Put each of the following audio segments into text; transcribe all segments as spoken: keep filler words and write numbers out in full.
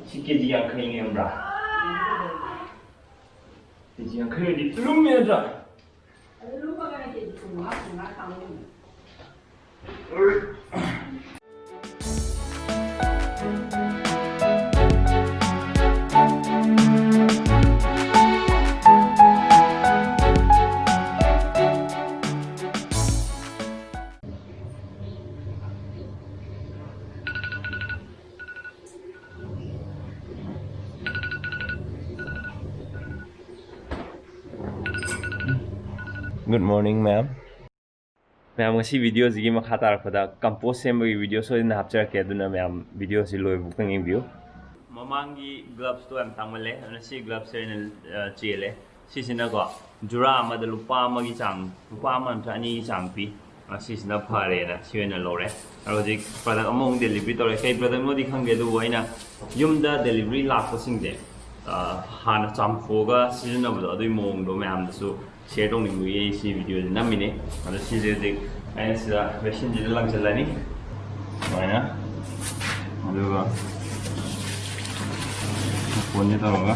ꯁꯤ ꯀꯦ ꯖꯤ ꯌꯥꯡꯈꯩꯅꯦ ꯈꯪꯕ꯭ꯔꯥ? ꯀꯦ ꯖꯤ ꯌꯥꯡꯈꯩ ꯑꯣꯏꯗꯤ ꯂꯨꯝꯃꯦ ꯅꯠꯇ꯭ꯔꯥ? Good morning, ma'am. ꯃꯌꯥꯝ, ꯉꯁꯤ ꯚꯤꯗꯤꯑꯣꯁꯤꯒꯤ ꯃꯈꯥ ꯇꯥꯔꯛꯄꯗ ꯀꯝꯄꯣꯁ ꯁꯦꯝꯕꯒꯤ ꯚꯤꯗꯤꯑꯣ ꯁꯣꯏꯗꯅ ꯍꯥꯞꯆꯔꯛꯀꯦ, ꯑꯗꯨꯅ ꯃꯌꯥꯝ ꯚꯤꯗꯤꯑꯣꯁꯤ ꯂꯣꯏꯕ ꯐꯥꯎ ꯌꯦꯡꯕꯤꯌꯨ꯫ ꯃꯃꯥꯡꯒꯤ ꯒ꯭ꯂꯞꯁꯇꯣ ꯌꯥꯝ ꯇꯥꯡꯃꯜꯂꯦ, ꯑꯗꯨꯅ ꯁꯤ ꯒ꯭ꯂꯞꯁꯁꯦ ꯑꯣꯏꯅ, ꯑ, ꯆꯦꯜꯂꯦ꯫ ꯁꯤꯁꯤꯅꯀꯣ, ꯖꯨꯔꯥ ꯑꯃꯗ ꯂꯨꯄꯥ ꯑꯃꯒꯤ ꯆꯥꯡ, ꯂꯨꯄꯥ ꯑꯃ ꯅꯠꯇ꯭ꯔ ꯑꯅꯤꯒꯤ ꯆꯥꯡ ꯄꯤ꯫ ꯑ, ꯁꯤꯁꯤꯅ ꯐꯔꯦꯅ ꯁꯤ ꯑꯣꯏꯅ ꯂꯧꯔꯦ꯫ ꯑꯗꯣ ꯍꯧꯖꯤꯛ ꯄ꯭ꯔꯗꯛ ꯑꯃꯃꯨꯛ ꯗꯦꯂꯤꯚꯔꯤ ꯇꯧꯔꯦ꯫ ꯀꯩ ꯄ꯭ꯔꯗꯛꯅꯣꯗꯤ ꯈꯪꯗꯦ, ꯑꯗꯨꯕꯨ ꯑꯩꯅ ꯌꯨꯝꯗ ꯗꯦꯂꯤꯚꯔꯤ ꯂꯥꯛꯄꯁꯤꯡꯁꯦ, ꯑ, ꯍꯥꯟꯅ ꯆꯥꯝꯊꯣꯛꯑꯒ ꯁꯤꯖꯤꯟꯅꯕꯗꯣ, ꯑꯗꯨꯒꯤ ꯃꯑꯣꯡꯗꯣ ꯃꯌꯥꯝꯗꯁꯨ ꯁꯤꯌꯔ ꯇꯧꯅꯤꯡꯕꯒꯤ ꯑꯩ ꯁꯤ ꯚꯤꯗꯤꯑꯣꯁꯦ ꯅꯝꯃꯤꯅꯦ꯫ ꯑꯗꯣ ꯁꯤꯁꯦ ꯍꯧꯖꯤꯛ ꯑꯩꯅ ꯁꯤꯗ ꯕꯦꯁꯤꯟꯁꯤꯗ ꯂꯪꯁꯤꯜꯂꯅꯤ ꯁꯨꯃꯥꯏꯅ, ꯑꯗꯨꯒ ꯃꯈꯣꯟꯁꯦ ꯇꯧꯔꯒ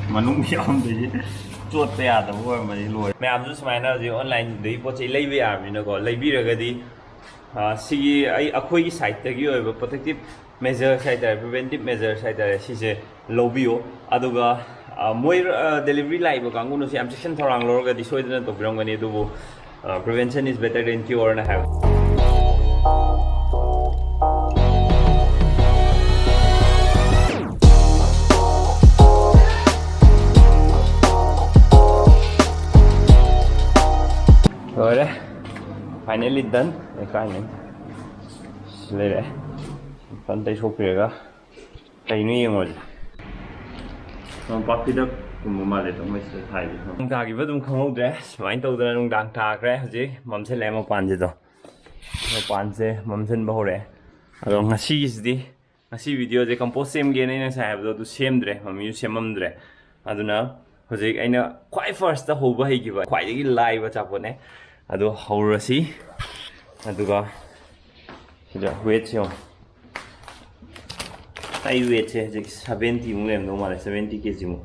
ꯃꯅꯨꯡ ꯌꯥꯎꯔꯝꯗꯣꯏꯁꯦ ꯆꯣꯠꯄ ꯌꯥꯗꯕ ꯑꯣꯏꯔꯝꯃꯗꯤ ꯂꯣꯏꯔꯦ꯫ ꯃꯌꯥꯝꯁꯨ ꯁꯨꯃꯥꯏꯅ ꯍꯧꯖꯤꯛ ꯑꯣꯟꯂꯥꯏꯟꯗꯒꯤ ꯄꯣꯠ ꯆꯩ ꯂꯩꯕ ꯌꯥꯔꯕꯅꯤꯅꯀꯣ, ꯂꯩꯕꯤꯔꯒꯗꯤ, ꯑ, ꯁꯤꯒꯤ ꯑꯩ, ꯑꯩꯈꯣꯏꯒꯤ ꯁꯥꯏꯠꯇꯒꯤ ꯑꯣꯏꯕ ꯄ꯭ꯔꯣꯇꯦꯛꯇꯤꯞ ꯃꯦꯖꯔꯁ ꯍꯥꯏꯇꯥꯔꯦ, ꯄ꯭ꯔꯤꯚꯦꯟꯇꯤꯞ ꯃꯦꯖꯔꯁ ꯍꯥꯏꯇꯥꯔꯦ, ꯁꯤꯁꯦ ꯂꯧꯕꯤꯌꯨ꯫ ꯑꯗꯨꯒ, ꯑ, ꯃꯣꯏ, ꯑ, ꯗꯦꯂꯤꯚꯔꯤ ꯂꯥꯛꯏꯕ ꯀꯥꯡꯕꯨꯅꯁꯨ ꯌꯥꯝ ꯆꯦꯛꯁꯤꯟ ꯊꯧꯔꯥꯡ ꯂꯧꯔꯒꯗꯤ ꯁꯣꯏꯗꯅ ꯇꯧꯕꯤꯔꯝꯒꯅꯤ, ꯑꯗꯨꯕꯨ, ꯑ, "Prevention is better than cure" ꯅ ꯍꯥꯏꯕ꯫ ꯂꯣꯏꯔꯦ꯫ Finally done꯫ ꯑꯦ, ꯀꯥꯏꯅꯦ? ꯁꯤ ꯂꯩꯔꯦ꯫ ꯐꯖꯅ ꯇꯩꯊꯣꯛꯄꯤꯔꯒ ꯀꯩꯅꯣ ꯌꯦꯡꯉꯣꯁꯦ꯫ ꯃꯣꯝꯄꯥꯛ ꯐꯤꯗꯛꯀꯨꯝꯕ ꯃꯥꯜꯂꯦ, ꯃꯣꯏ ꯁꯤꯗ ꯊꯥꯏꯁꯦ꯫ ꯅꯨꯡꯗꯥꯡ ꯇꯥꯈꯤꯕ ꯑꯗꯨꯝ ꯈꯪꯍꯧꯗ꯭ꯔꯦ꯫ ꯁꯨꯃꯥꯏꯅ ꯇꯧꯗꯅ ꯅꯨꯡꯗꯥꯡ ꯇꯥꯈ꯭ꯔꯦ꯫ ꯍꯧꯖꯤꯛ ꯃꯝꯁꯤꯜꯂꯛꯑꯦ ꯃꯄꯥꯟꯁꯤꯗꯣ꯫ ꯃꯄꯥꯟꯁꯦ ꯃꯝꯁꯤꯟꯕ ꯍꯧꯔꯛꯑꯦ꯫ ꯑꯗꯣ ꯉꯁꯤꯒꯤꯁꯤꯗꯤ, ꯉꯁꯤ ꯚꯤꯗꯤꯑꯣꯁꯦ ꯀꯝꯄꯣꯁ ꯁꯦꯝꯒꯦꯅ ꯑꯩꯅ ꯉꯁꯥꯏ ꯍꯥꯏꯕꯗꯣ ꯑꯗꯨ ꯁꯦꯝꯗ꯭ꯔꯦ, ꯃꯝꯃꯤꯁꯨ ꯁꯦꯝꯃꯝꯗ꯭ꯔꯦ꯫ ꯑꯗꯨꯅ ꯍꯧꯖꯤꯛ ꯑꯩꯅ ꯈ꯭ꯋꯥꯏ ꯐꯥꯔꯁꯇ ꯍꯧꯕ ꯍꯩꯈꯤꯕ ꯈ꯭ꯋꯥꯏꯗꯒꯤ ꯂꯥꯏꯕ ꯑꯆꯥꯄꯣꯠꯅꯦ꯫ ꯑꯗꯣ ꯍꯧꯔꯁꯤ꯫ ꯑꯗꯨꯒ ꯁꯤꯗ ꯋꯦꯠꯁꯦ ꯌꯦꯡꯉꯣ꯫ ꯑꯩ ꯋꯦꯠꯁꯦ ꯍꯧꯖꯤꯛ ꯁꯚꯦꯟꯇꯤꯃꯨꯛ ꯂꯩꯔꯝꯗꯧ ꯃꯥꯜꯂꯦ, ꯁꯚꯦꯟꯇꯤ ꯀꯦꯖꯤꯃꯨꯛ꯫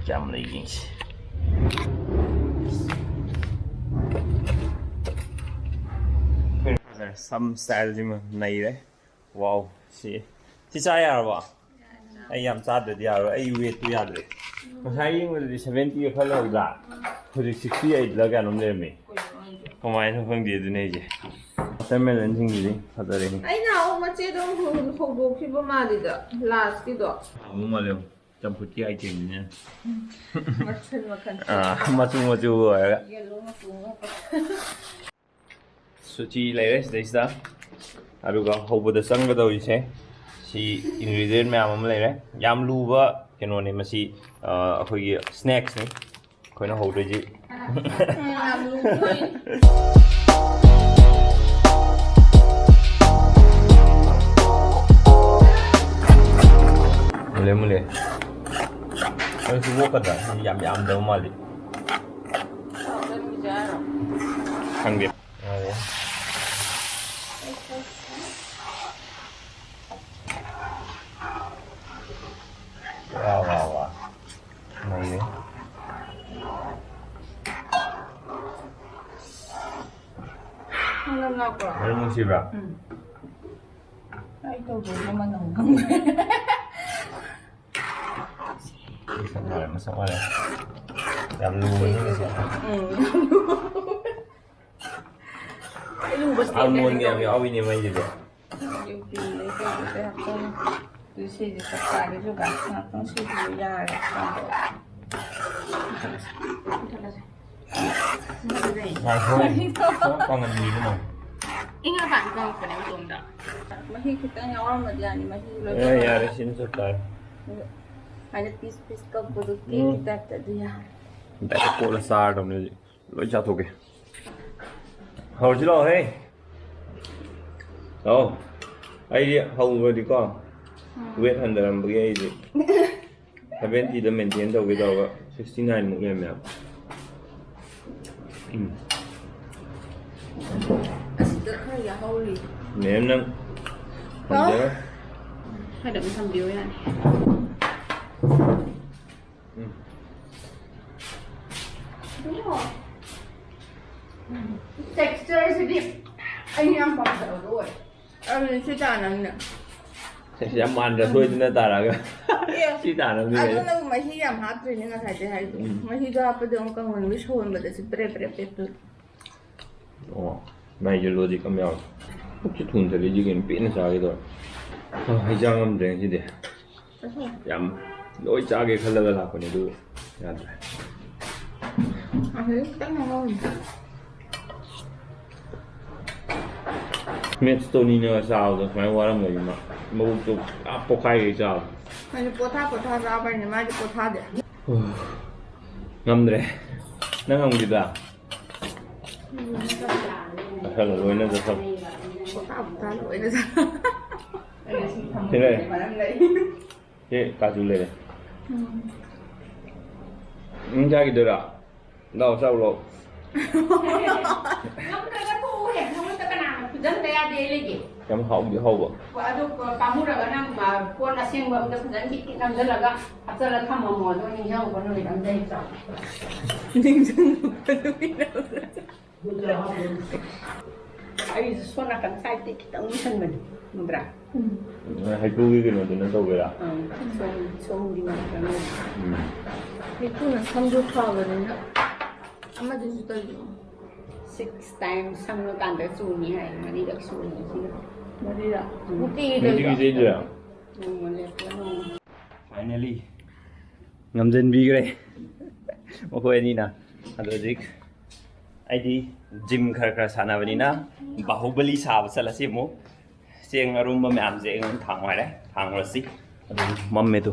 ꯀꯌꯥꯝ ꯂꯩ ꯌꯦꯡꯁꯤ꯫ ꯁꯝ ꯁ꯭ꯇꯥꯏꯜꯁꯤꯃ ꯅꯩꯔꯦ꯫ ꯋꯥꯎ, ꯁꯤ, ꯁꯤ ꯆꯥ ꯌꯥꯔꯕꯣ? ꯑꯩ ꯌꯥꯝ ꯆꯥꯗ꯭ꯔꯗꯤ ꯌꯥꯔꯣꯏ, ꯑꯩ ꯋꯦꯠꯇꯨ ꯌꯥꯗ꯭ꯔꯦ꯫ ꯉꯁꯥꯏ ꯌꯦꯡꯕꯗꯗꯤ ꯁꯚꯦꯟꯇꯤꯒ ꯈꯔ ꯂꯩꯍꯧꯗ꯭ꯔꯥ? ꯍꯧꯖꯤꯛ ꯁꯤꯛꯁꯇꯤ ꯑꯩꯠꯂ ꯀꯌꯥꯅꯣꯝ ꯂꯩꯔꯝꯃꯤ꯫ ꯀꯃꯥꯏꯅ ꯈꯪꯗꯦ ꯑꯗꯨꯅꯦ ꯑꯩꯁꯦ꯫ ꯋꯥꯇꯔꯃꯦꯂꯟꯁꯤꯡꯁꯤꯗꯤ ꯐꯖꯔꯦ꯫ ꯑꯩꯅ ꯑꯃꯨꯛ ꯃꯆꯦꯗꯣ ꯑꯃꯨꯛ ꯍꯧꯗꯣꯛꯈꯤꯕ ꯃꯥꯜꯂꯤꯗ, ꯂꯥꯁꯀꯤꯗꯣ꯫ ꯑꯃꯨꯛ ꯃꯥꯜꯂꯦ, ꯆꯝꯐꯨꯠꯀꯤ ꯑꯥꯏꯇꯦꯝꯅꯤꯅꯦ꯫ ꯃꯈꯜ ꯃꯈꯜ꯫ ꯑꯥ, ꯃꯆꯨ ꯃꯆꯨ ꯑꯣꯏꯔꯒ꯫ ꯌꯦꯜꯂꯣ ꯃꯆꯨ ꯑꯃ꯫ ꯁꯨꯆꯤ ꯂꯩꯔꯦ ꯁꯤꯗꯩꯁꯤꯗ꯫ ꯑꯗꯨꯒ ꯍꯧꯕꯗ ꯆꯪꯒꯗꯧꯔꯤꯁꯦ, ꯁꯤ ꯏꯟꯒ꯭ꯔꯤꯗꯤꯌꯦꯟ ꯃꯌꯥꯝ ꯑꯃ ꯂꯩꯔꯦ꯫ ꯌꯥꯝ ꯂꯨꯕ ꯀꯩꯅꯣꯅꯦ ꯃꯁꯤ, ꯑ, ꯑꯩꯈꯣꯏꯒꯤ ꯁ꯭ꯅꯦꯛꯁꯅꯤ ꯑꯩꯈꯣꯏꯅ ꯍꯧꯗꯣꯏꯁꯤ꯫ ꯌꯥꯝ ꯂꯨꯕ ꯑꯣꯏ꯫ ꯃꯨꯜꯂꯦ, ꯃꯨꯜꯂꯦ꯫ ꯑꯗꯨ ꯁꯤ ꯑꯣꯛꯀꯗ꯭ꯔꯥ? ꯌꯥꯝ ꯌꯥꯝꯗꯕ ꯃꯥꯜꯂꯤ꯫ ꯈꯪꯗꯦ꯫ ꯋꯥ, ꯋꯥ, ꯋꯥ꯫ ꯅꯩꯔꯦ꯫ ꯅꯪ ꯂꯥꯛꯄ꯭ꯔꯣ? ꯃꯅꯝ ꯅꯨꯡꯁꯤꯕ꯭ꯔꯥ? ꯎꯝ꯫ ꯑꯩ ꯇꯧꯗꯣꯏꯅꯣ ꯃꯅꯝ ꯈꯪꯗ꯭ꯔꯦ꯫ ꯃꯁꯛ ꯃꯥꯜꯂꯦ, ꯃꯁꯛ ꯃꯥꯜꯂꯦ꯫ ꯌꯥꯝ ꯂꯨꯕꯅꯤ ꯃꯁꯛ꯫ ꯎꯝ꯫ ꯑꯩ ꯂꯨꯕ ꯁ꯭ꯇꯦꯞꯅꯦ ꯑꯜꯃꯣꯟꯒ ꯌꯥꯝ ꯍꯥꯏꯗꯣ꯫ ꯌꯥꯎꯏꯅꯦ ꯃꯩꯁꯤꯗꯤ꯫ ꯌꯨꯕꯤꯗꯩ ꯀꯩꯗꯩ ꯍꯥꯞꯆꯜꯂꯣ꯫ ꯑꯗꯨ ꯁꯤꯁꯦ ꯆꯞ ꯆꯥꯔꯦ ꯑꯗꯨꯒ ꯉꯥꯛꯇꯪ ꯁꯤꯁꯤꯁꯨ ꯌꯥꯔꯦ꯫ ꯃꯨꯊꯠꯂꯁꯦ꯫ ꯃꯨꯊꯠꯂꯁꯦ꯫ ꯉꯥꯏꯈꯣ, ꯈꯔ ꯀꯪꯍꯟꯕꯤꯗꯨꯅ꯫ ꯏꯪꯉꯀꯥꯟꯗ ꯀꯪꯉꯛꯄꯅꯦ ꯃꯇꯣꯝꯗ꯫ ꯃꯍꯤ ꯈꯤꯇꯪ ꯌꯥꯎꯔꯝꯃꯗꯤ ꯌꯥꯅꯤ, ꯃꯍꯤ ꯂꯣꯏ ꯑꯦ, ꯀꯪꯉꯦ꯫ ꯌꯥꯔꯦ, ꯁꯤꯅ ꯆꯞ ꯆꯥꯔꯦ꯫ ꯑꯗꯨꯒ ꯁꯨꯃꯥꯏꯅ ꯄꯤꯁ ꯄꯤꯁ ꯀꯛꯄꯗꯣ ꯀꯦꯛꯀꯤ ꯎꯝ꯫ ꯇꯥꯏꯞꯇ ꯑꯗꯨ ꯌꯥꯔꯦ꯫ ꯗꯥꯏꯔꯦꯛ ꯀꯣꯠꯂ ꯆꯥꯔꯗꯧꯅꯦ ꯍꯧꯖꯤꯛ꯫ ꯂꯣꯏ ꯆꯥꯊꯣꯛꯀꯦ꯫ ꯍꯧꯔꯁꯤ ꯂꯥꯛꯑꯣꯍꯦ꯫ ꯂꯥꯛꯑꯣ꯫ ꯑꯩꯗꯤ ꯍꯧꯈ꯭ꯔꯗꯤꯀꯣ, ꯎꯝ꯫ ꯋꯦꯠ ꯍꯟꯊꯔꯝꯕꯒꯤ ꯑꯩꯗꯤ ꯁꯚꯦꯟꯇꯤꯗ ꯃꯦꯟꯇꯦꯟ ꯇꯧꯒꯦ ꯇꯧꯔꯒ ꯁꯤꯛꯁꯇꯤ ꯅꯥꯏꯟꯃꯨꯛ ꯂꯩꯔꯝꯃꯦꯕ꯫ ꯎꯝ꯫ ꯑꯁꯤꯗ ꯈꯔ ꯌꯥꯍꯧꯔꯤ꯫ ꯃꯦꯝ ꯅꯪ ꯍꯥꯎ꯫ ꯊꯝꯖꯔꯣ꯫ ꯍꯥꯏꯗ ꯑꯗꯨꯝ ꯊꯝꯕꯤꯌꯣ ꯌꯥꯅꯤ꯫ ꯎꯝ꯫ ꯇꯦꯛꯁꯆꯔꯁꯤꯗꯤ ꯑꯩꯅ ꯌꯥꯝ ꯄꯥꯝꯖꯕꯗꯣ ꯑꯣꯏ꯫ ꯑꯗꯨꯅ ꯁꯤ ꯇꯥꯅꯕꯅꯦ꯫ ꯁꯦ, ꯁꯤ ꯌꯥꯝ ꯃꯥꯟꯗ꯭ꯔ ꯁꯣꯏꯗꯅ ꯇꯥꯔꯛꯑꯒ꯫ ꯑꯦ, ꯁꯤ ꯇꯥꯅꯕꯅꯤ ꯀꯩꯅꯣ꯫ ꯑꯗꯨꯅꯕꯨ ꯃꯍꯤ ꯌꯥꯝ ꯍꯥꯞꯇ꯭ꯔꯤꯅꯦ ꯉꯁꯥꯏꯗꯩ ꯍꯥꯏꯗꯣ꯫ ꯎꯝ꯫ ꯃꯍꯤꯗꯣ ꯍꯥꯞꯄꯗꯤ ꯑꯃꯨꯛ ꯀꯪꯍꯟꯕꯒꯤ ꯁꯧꯍꯟꯕꯗ ꯁꯤ ꯄ꯭ꯔꯦ ꯄ꯭ꯔꯦ ꯄ꯭ꯔꯦ ꯄ꯭ꯔꯦ꯫ ꯑꯣ, ꯃꯥꯏꯁꯦ ꯂꯣꯖꯤꯛ ꯑꯃ ꯌꯥꯎꯔꯦ꯫ ꯄꯨꯛꯁꯦ ꯊꯨꯅ ꯊꯜꯂꯤ, ꯁꯤꯒꯤ ꯄꯦꯟꯅ ꯆꯥꯒꯦ ꯇꯧꯔꯦ꯫ ꯑ, ꯑꯩ ꯆꯥ ꯉꯝꯗ꯭ꯔꯦ ꯉꯁꯤꯗꯤ꯫ ꯌꯥꯝ ꯂꯣꯏ ꯆꯥꯒꯦ ꯈꯜꯂꯒ ꯂꯥꯛꯄꯅꯦ, ꯑꯗꯨ ꯌꯥꯗ꯭ꯔꯦ꯫ ꯑꯗꯨꯗꯩ ꯈꯤꯇꯪ ꯉꯧꯔꯝꯃꯦ꯫ ꯃꯦꯠꯁ ꯇꯣꯅꯤꯅꯒ ꯆꯥꯕꯗꯣ ꯁꯨꯃꯥꯏꯅ ꯋꯥꯔꯝꯒꯅꯤ ꯃꯥ꯫ ꯃꯕꯨꯛꯇꯣ ꯄꯨꯔꯥ ꯄꯣꯛꯈꯥꯏꯒꯩ ꯆꯥꯕꯗꯣ꯫ ꯃꯥꯗꯤ ꯄꯣꯊꯥ ꯄꯣꯊꯥ ꯆꯥꯕꯩꯅꯦ, ꯃꯥꯗꯤ ꯄꯣꯊꯥꯗꯦ꯫ ꯉꯝꯗ꯭ꯔꯦ꯫ ꯅꯪ ꯉꯝꯈꯤꯗ꯭ꯔꯥ? ꯆꯥꯁꯜꯂꯣ, ꯂꯣꯏꯅ ꯆꯥꯁꯜꯂꯣ꯫ ꯄꯣꯊꯥ ꯄꯣꯊꯥ ꯂꯣꯏꯅ ꯆꯥ꯫ ꯁꯤ ꯂꯩꯔꯦ꯫ ꯁꯤ ꯀꯥꯖꯨ ꯂꯩꯔꯦ꯫ ꯅꯪ ꯆꯥꯈꯤꯗꯣꯏꯔꯥ? ꯂꯥꯛꯑꯣ, ꯆꯥꯎ ꯂꯥꯛꯑꯣ꯫ ꯉꯝꯗ꯭ꯔꯒ ꯇꯣꯛꯎꯍꯦ, ꯅꯉꯣꯟꯗ ꯀꯅꯥꯅ ꯐꯨꯖꯟꯕ ꯌꯥꯗꯦ ꯂꯩꯒꯦ? ꯌꯥꯝ ꯍꯥꯎꯗꯤ ꯍꯥꯎꯕ꯫ ꯑꯗꯨ ꯄꯥꯝꯃꯨꯔꯒ ꯅꯪ ꯄꯣꯠ ꯑꯁꯦꯡꯕ ꯑꯝꯗ ꯐꯖꯅ ꯈꯤꯛ ꯈꯤꯛ ꯅꯝꯁꯤꯜꯂꯒ ꯍꯥꯞꯆꯜꯂ ꯊꯝꯃꯝꯃꯣ, ꯑꯗꯨꯒ ꯅꯤꯡꯁꯤꯡꯉꯛꯄ ꯅꯨꯃꯤꯠ ꯑꯝꯗ ꯍꯦꯛ ꯆꯥꯎ꯫ ꯅꯤꯡꯁꯤꯡꯉꯛꯄ ꯅꯨꯃꯤꯠ ꯑꯝꯗ꯫ ꯑꯩꯁꯨ ꯁꯣꯝ ꯅꯥꯀꯟ ꯁꯥꯏꯗꯇꯩ ꯈꯤꯇꯪ ꯃꯨꯁꯟꯕꯅꯦ, ꯎꯕ꯭ꯔꯥ? ꯍꯩꯀ꯭ꯔꯨꯒꯤ ꯀꯩꯅꯣꯗꯨꯅ ꯇꯧꯒꯦꯔꯥ? ꯑꯪ, ꯁꯣꯝ, ꯁꯣꯝꯒꯤ ꯃꯅꯥꯛꯇ ꯑꯃ꯫ ꯎꯝ꯫ ꯍꯩꯀ꯭ꯔꯨꯅ ꯁꯝꯁꯨ ꯐꯕꯅꯤꯅ ꯑꯃꯗꯨꯁꯨ ꯇꯧꯕꯤꯌꯣ꯫ Six times ꯁꯪꯉꯀꯥꯟꯗ ꯆꯨꯅꯤ ꯍꯥꯏ, ꯃꯔꯤꯔꯛ ꯆꯨꯅꯤ ꯁꯤꯒ꯫ ꯃꯔꯤꯔꯛ꯫ ꯎꯝ꯫ ꯅꯨꯡꯇꯤꯒꯤ ꯅꯨꯡꯇꯤꯒꯤ ꯇꯧꯕꯤꯌꯣ꯫ ꯆꯦꯟꯗꯣꯏꯔꯥ? ꯅꯣꯡꯃ ꯂꯦꯞꯄ ꯅꯣꯡꯃ꯫ Finally, ꯉꯝꯖꯟꯕꯤꯈ꯭ꯔꯦ ꯃꯈꯣꯏ ꯑꯅꯤꯅ꯫ ꯑꯗꯣ ꯍꯧꯖꯤꯛ ꯑꯩꯗꯤ ꯖꯤꯝ ꯈꯔ ꯈꯔ ꯁꯥꯟꯅꯕꯅꯤꯅ ꯕꯥꯍꯨꯕꯂꯤ ꯁꯥꯕ ꯆꯠꯂꯁꯤ ꯑꯃꯨꯛ꯫ ꯆꯦꯡ ꯑꯔꯨꯝꯕ ꯃꯌꯥꯝꯁꯦ ꯑꯩꯉꯣꯟꯗ ꯊꯥꯡꯉꯨ ꯍꯥꯏꯔꯦ, ꯊꯥꯡꯉꯨꯔꯁꯤ꯫ ꯑꯗꯨꯝ ꯃꯝꯃꯦ ꯑꯗꯨ꯫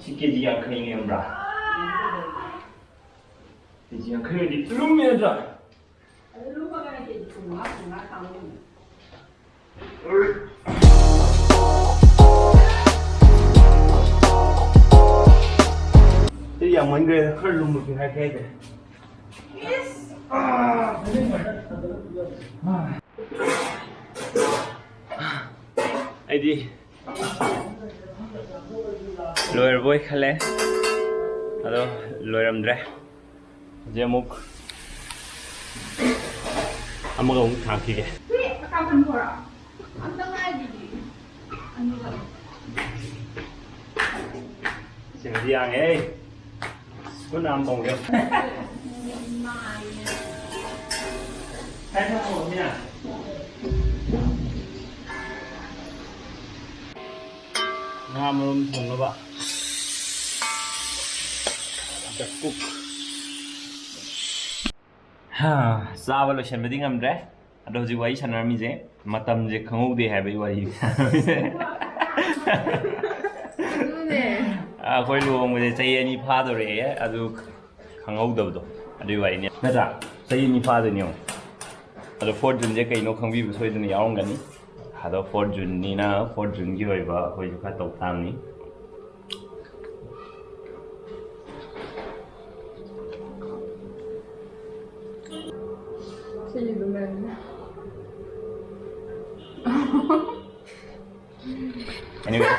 ꯁꯤ ꯀꯦ ꯖꯤ ꯌꯥꯡꯈꯩꯅꯦ ꯈꯪꯕ꯭ꯔꯥ? ꯀꯦ ꯖꯤ ꯌꯥꯡꯈꯩ ꯑꯣꯏꯔꯗꯤ ꯂꯨꯝꯃꯦ ꯅꯠꯇ꯭ꯔꯥ? ꯁꯤ ꯌꯥꯝꯃꯟꯈ꯭ꯔꯦ, ꯈꯔ ꯂꯨꯝꯕꯁꯨ ꯍꯥꯏꯔꯛꯀꯦ ꯍꯥꯏꯗꯦ꯫ ꯑꯩꯗꯤ ꯂꯣꯏꯔꯕꯣꯏ ꯈꯜꯂꯦ, ꯑꯗꯣ ꯂꯣꯏꯔꯝꯗ꯭ꯔꯦ꯫ ꯍꯧꯖꯤꯛ ꯑꯃꯨꯛ ꯑꯃꯒ ꯑꯃꯨꯛ ꯊꯥꯡꯈꯤꯒꯦ꯫ ꯁꯤꯃꯗꯤ ꯌꯥꯡꯉꯦ꯫ ꯈꯨꯠ ꯅꯥꯝ ꯇꯧꯒꯦ꯫ ꯉꯥ ꯃꯔꯨꯝ ꯊꯣꯡꯅꯕ꯫ The cook. ꯍꯥ, ꯆꯥꯕ ꯂꯣꯏꯁꯟꯕꯗꯤ ꯉꯝꯗ꯭ꯔꯦ꯫ ꯑꯗꯣ ꯍꯧꯖꯤꯛ ꯋꯥꯔꯤ ꯁꯥꯟꯅꯔꯝꯃꯤꯁꯦ ꯃꯇꯝꯁꯦ ꯈꯪꯍꯧꯗꯦ ꯍꯥꯏꯕꯒꯤ ꯋꯥꯔꯤ ꯁꯥꯟꯅꯔꯝꯃꯤꯁꯦ꯫ ꯑꯗꯨꯅꯦ꯫ ꯑꯩꯈꯣꯏ ꯂꯨꯍꯣꯡꯕꯁꯦ ꯆꯍꯤ ꯑꯅꯤ ꯐꯥꯗꯣꯔꯦ, ꯑꯗꯨ ꯈꯪꯍꯧꯗꯕꯗꯣ, ꯑꯗꯨꯒꯤ ꯋꯥꯔꯤꯅꯦ ꯅꯠꯇ꯭ꯔꯥ? ꯆꯍꯤ ꯑꯅꯤ ꯐꯥꯗꯣꯏꯅꯦ ꯌꯦꯡꯉꯣ꯫ ꯑꯗꯣ fourth Juneꯁꯦ ꯀꯩꯅꯣ ꯈꯪꯕꯤꯕ ꯁꯣꯏꯗꯅ ꯌꯥꯎꯔꯝꯒꯅꯤ꯫ ꯑꯗꯣ fourth Juneꯅꯤꯅ fourth Juneꯒꯤ ꯑꯣꯏꯕ ꯑꯩꯈꯣꯏꯁꯨ ꯈꯔ ꯇꯧ ꯇꯥꯕꯅꯤ꯫ ꯁꯤꯗꯤ ꯑꯗꯨꯝ ꯂꯩꯔꯝꯃꯦ꯫ Anyway,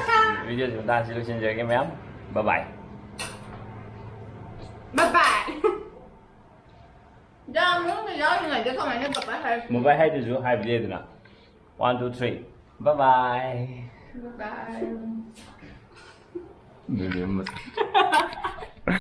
videoꯁꯤ ꯃꯇꯥꯡꯁꯤ ꯂꯣꯏꯁꯤꯟꯖꯔꯒꯦ ꯃꯌꯥꯝ꯫ Bye bye. Bye bye. ꯌꯥꯝ ꯃꯅꯨꯡꯗ ꯌꯥꯎꯔꯤꯉꯩꯗ ꯀꯃꯥꯏꯅ bye bye ꯍꯥꯏꯔꯛꯀꯦ? Bye bye ꯍꯥꯏꯗꯨꯁꯨ ꯍꯥꯏꯕ ꯂꯩꯗꯅ꯫ One, two, three. Bye bye. Bye bye. ꯑꯗꯨꯗꯤ ꯑꯃ